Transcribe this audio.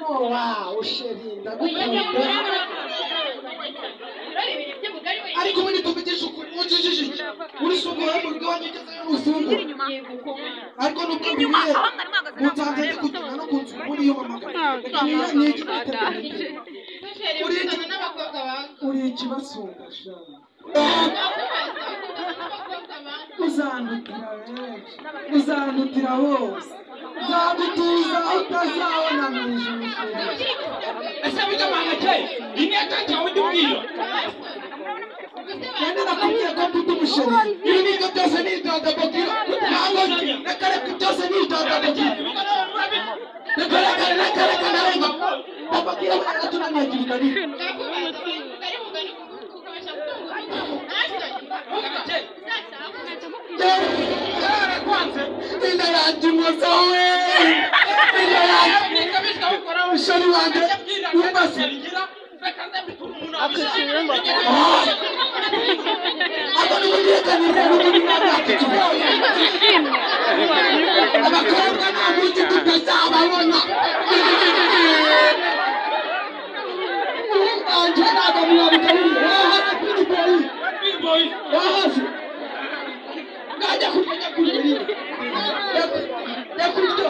Oh wow, chérie, ndagukunda. Ariko ubundi tuvugisha ukuri, ujijije urisungura mu rugo wanjye ugezeyo nufungura. Ariko nubwo mbibwiye mutanze ndi kugenda no ku nzu ubundi iyo mpamagara. Uri ikibasumba sha. Uzandutira benshi, uzandutira bose, nzagutuza utazabona mu ijuru. Ese bijamanga ineka cyawe ndibwira. Nenda nakubwiye ko mfite umusheri. Ibi nibyo byose ni idadabogiro. Ntabwo reka reka byose ni idadabogiro. Reka reka reka reka narenga. Dabogiro baratunaniye nani. Inda yanjye imozawe. Inda yanjye. Umusheri wanjye wumvase. Abakobwa nta munsi tutazababona. Wanjye ntabwo mwabikabiri. Wahase Big Boy. Wahase. Ngajya kurya kurya. Yakurya.